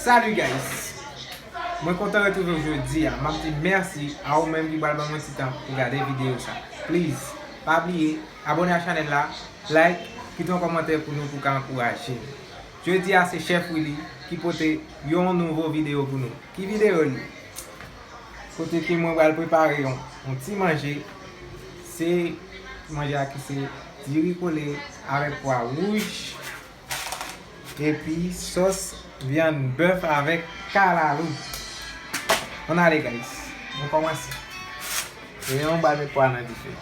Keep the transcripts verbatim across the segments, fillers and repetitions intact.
Salut guys! Mwen kontan retwouve w jodi a. M ap di mèsi a ou menm ki pral ban mwen ti tan pou gade videyo sa. Please, pa bliye abòne a chanèl la, like, kite yon kòmantè pou nou pou ka ankouraje n. Jodi a se Chef Willy ki pote yon nouvo videyo pou nou. Ki videyo li? Kote ke mwen pral prepare yon, yon ti manje. Se manje a ki se diri kole avèk pwa wouj. Epi sòs vyann bèf avèk kalalou. Ann ale guys, nou kòmanse. E yon bal met pwa nan dife.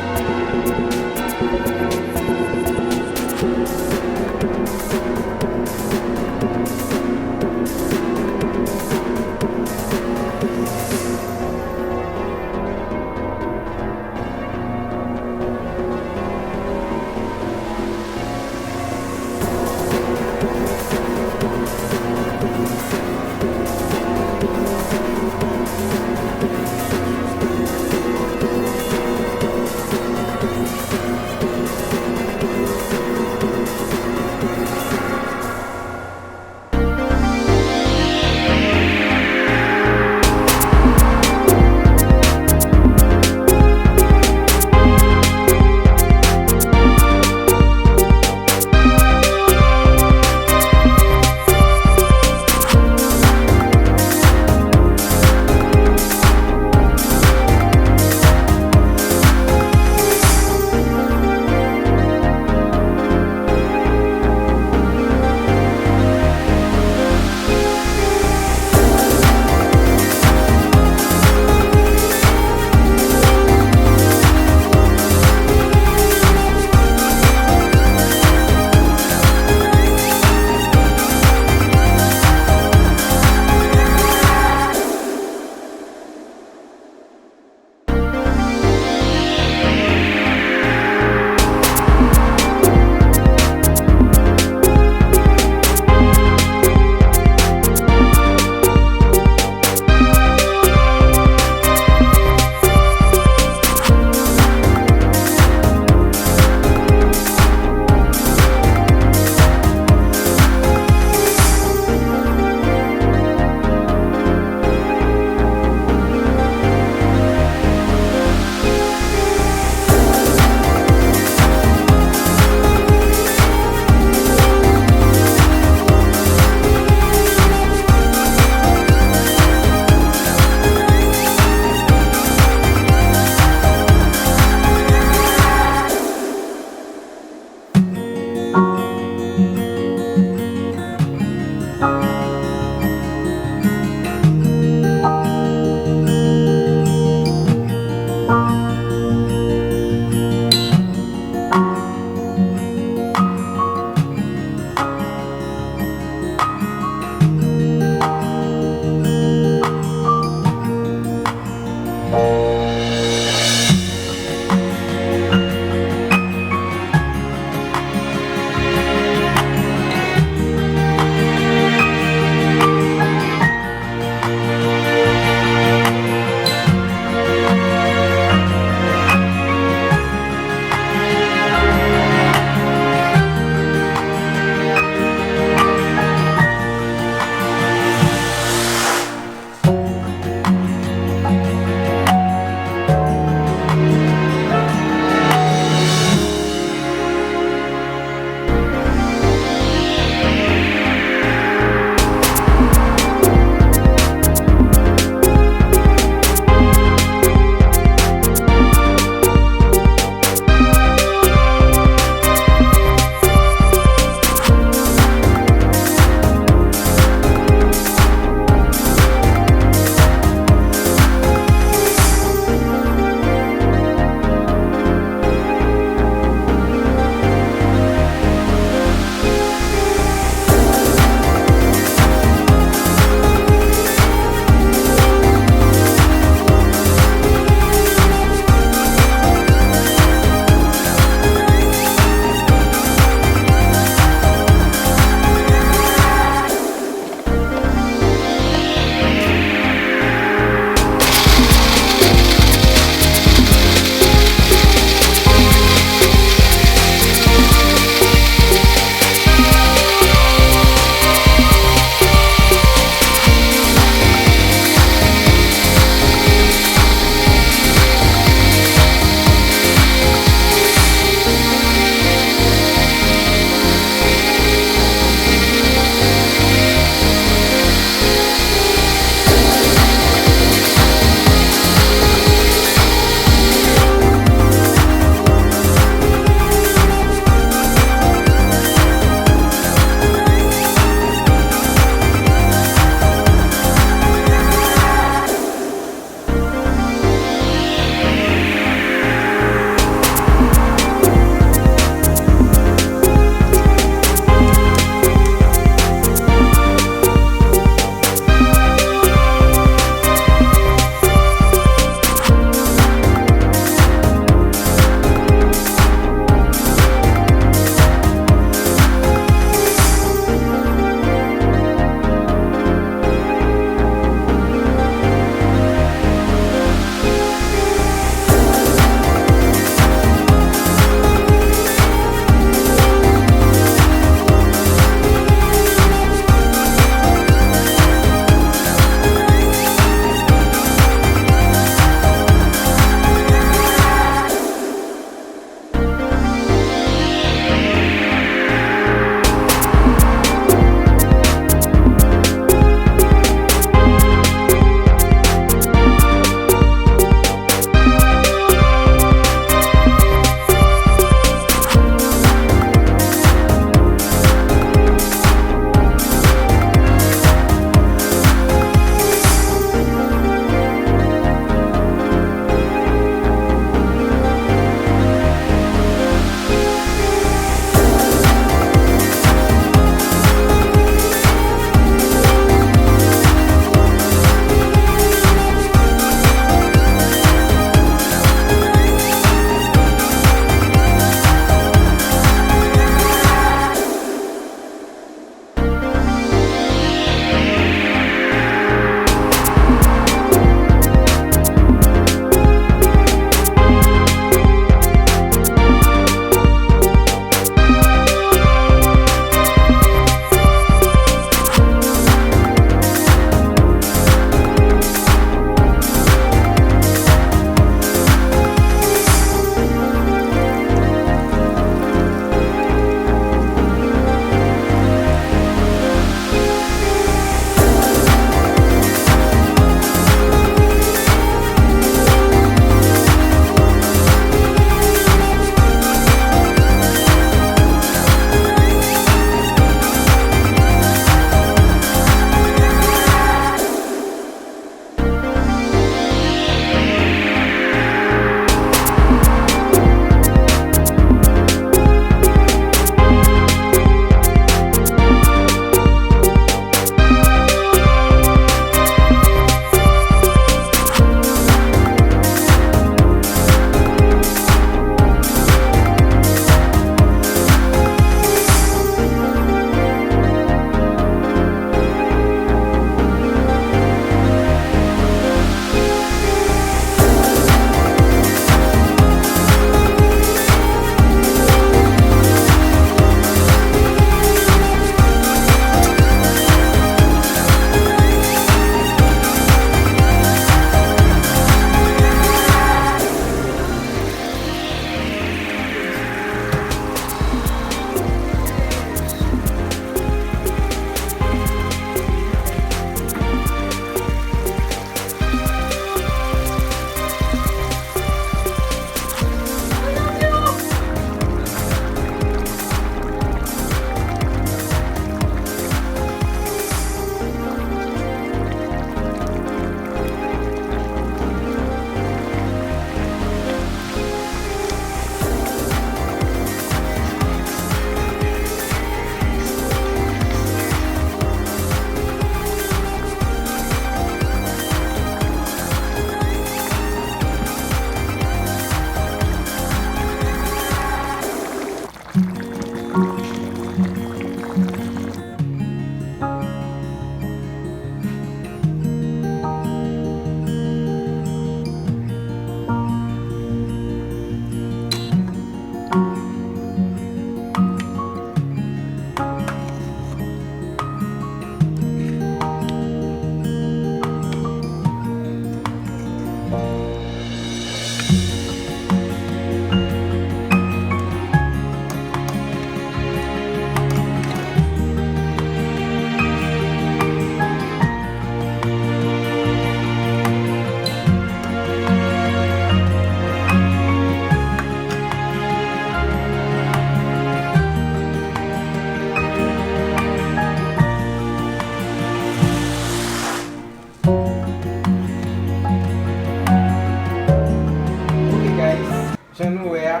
Jan nou wè a,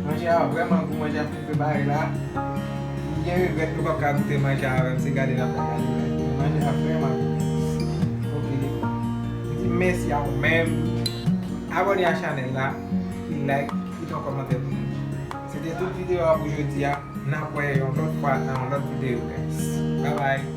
manje a vrèman gou, manje a fin prepare la. M byen regrèt nou p ap ka goute manje a avè m, se gade n ap gade manje a vrèman gou. Ok. M di mèsi a ou menm. Abòne a chanèl la, epi like, kite yon kòmantè pou nou. Se te tout videyo a pou jodi a. N ap wè yon lòt fwa nan yon lòt videyo, guys. Bye bye.